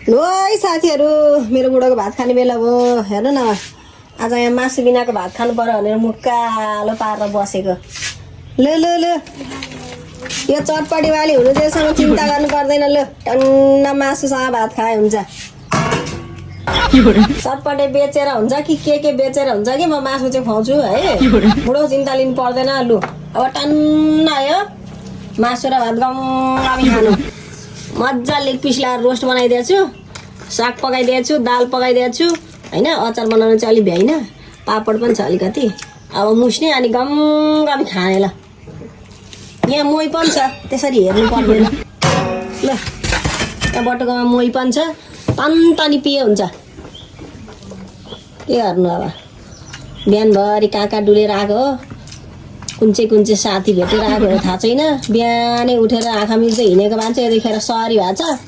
लो है साथीहरू मेरो बुढोको भात खाने बेला भयो हेर्नु न आज यहाँ मासु बिनाको भात खानु पर्यो भनेर मुक्कालो पारेर बसेको ल ल ल यो चटपटीवाली हुनु त्यससँग चिन्ता गर्नु पर्दैन ल टन्न मासुसँग भात खाए हुन्छ चटपटे बेचेर हुन्छ कि के बेचेर हुन्छ कि म मासु चाहिँ खुवाउँछु है बुढो चिन्ता लिनु पर्दैन लु अब टन्न आयो मासु र भात गम खानु मजा लेग पिस लाएर रोस्ट बनाइदिएको छु साग पकाइदिएको छु दाल पकाइदिएको छु होइन अचार बनाउनु चाहिँ अलिक भ्याइन पापड पनि छ अलिकति अब मुस्ने अनि गम खाने ल यहाँ मोही पनि छ त्यसरी हेर्नु पर्दैन ल यहाँ बटुकोमा मोही पनि छ तनी पिए हुन्छ के गर्नु अब बिहानभरि कहाँ डुलेर आएको हो कुन चाहिँ साथी भेटेर आएको हो थाहा छैन बिहानै उठेर आँखा मिल्दै हिँडेको मान्छे यतिखेर सहरी भएको छ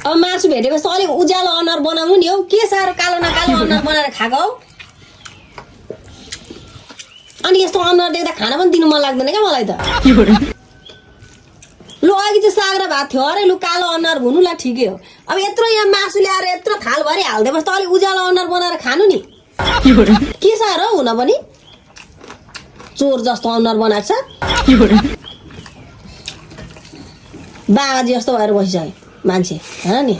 अब मासु भेटेको जस्तो अलिक उज्यालो अनुहार बनाउनु नि हौ के साह्रो कालो न कालो अनुहार बनाएर खाएको हौ अनि यस्तो अनुहार देख्दा खाना पनि दिनु मन लाग्दैन क्या मलाई त लु अघि चाहिँ साग र भात थियो अरे लु कालो अनुहार हुनु ला ठिकै हो अब यत्रो यहाँ मासु ल्याएर यत्रो थालभरि हालिदिएपछि त अलिक उज्यालो अनुहार बनाएर खानु नि के साह्रो हुन पनि चोर जस्तो अनुहार बनाएको छ बाबाजी जस्तो भएर बसिसक्यो मान्छे हेर नि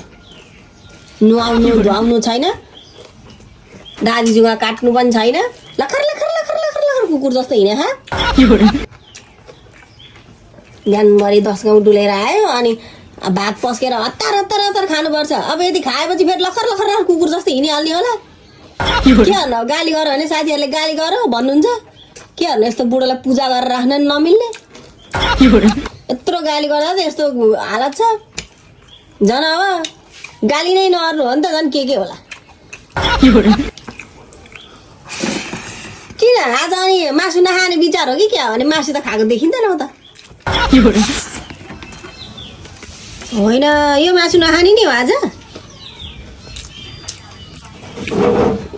नुहाउनु धुवाउनु छैन दाजुजुमा काट्नु पनि छैन लखर लखर लखर लखर लखर कुकुर जस्तो हिँडे बिहानभरि 10 गाउँ डुलेर आयो अनि भात पस्केर हतार हतार हतार खानुपर्छ अब यदि खाएपछि फेरि लखर लखर लखर कुकुर जस्तो हिँडिहाल्ने होला के भन्नु गाली गर भने साथीहरूले गाली गर भन्नुहुन्छ के भन्नु यस्तो बुढोलाई पूजा गरेर राख्न नमिल्ने यत्रो गाली गर्दा त यस्तो हालत छ झन् अब गाली नै नगर्नु हो नि त झन् के होला किन आज अनि मासु नखाने विचार हो कि क्या भने मासु त खाएको देखिँदैन हो त होइन यो मासु नखाने नि हो आज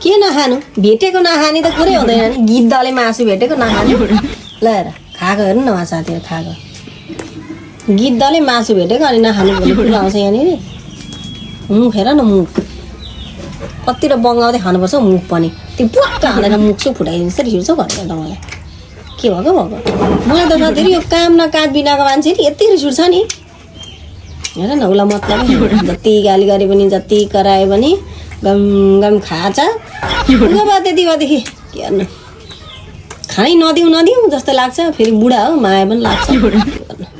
के नखानु भेटेको नखाने त कुरै हुँदैन नि गिद्धले मासु भेटेको नखाने ल हेर खाएको हेर्नु न उहाँ साथीहरू खाएको गिद्धले मासु भेटेको अनि नखानु भन्ने कुरा आउँछ यहाँनिर मुख हेर न मुख कति र बङ्गाउँदै खानुपर्छ मुख पनि त्यो पुक्क हालेर मुख चाहिँ फुटाइदिन्छ रिस हौ घरमा त मलाई के भएको मलाई त साथीहरू यो काम न काज बिनाको मान्छे नि यति रिस उठ्छ नि हेर न उसलाई मतलब जति गाली गरे पनि जति करायो पनि गम गम खाछ त्यति भएदेखि के गर्नु खानै नदिउँ जस्तो लाग्छ फेरि बुढा हो माया पनि लाग्छ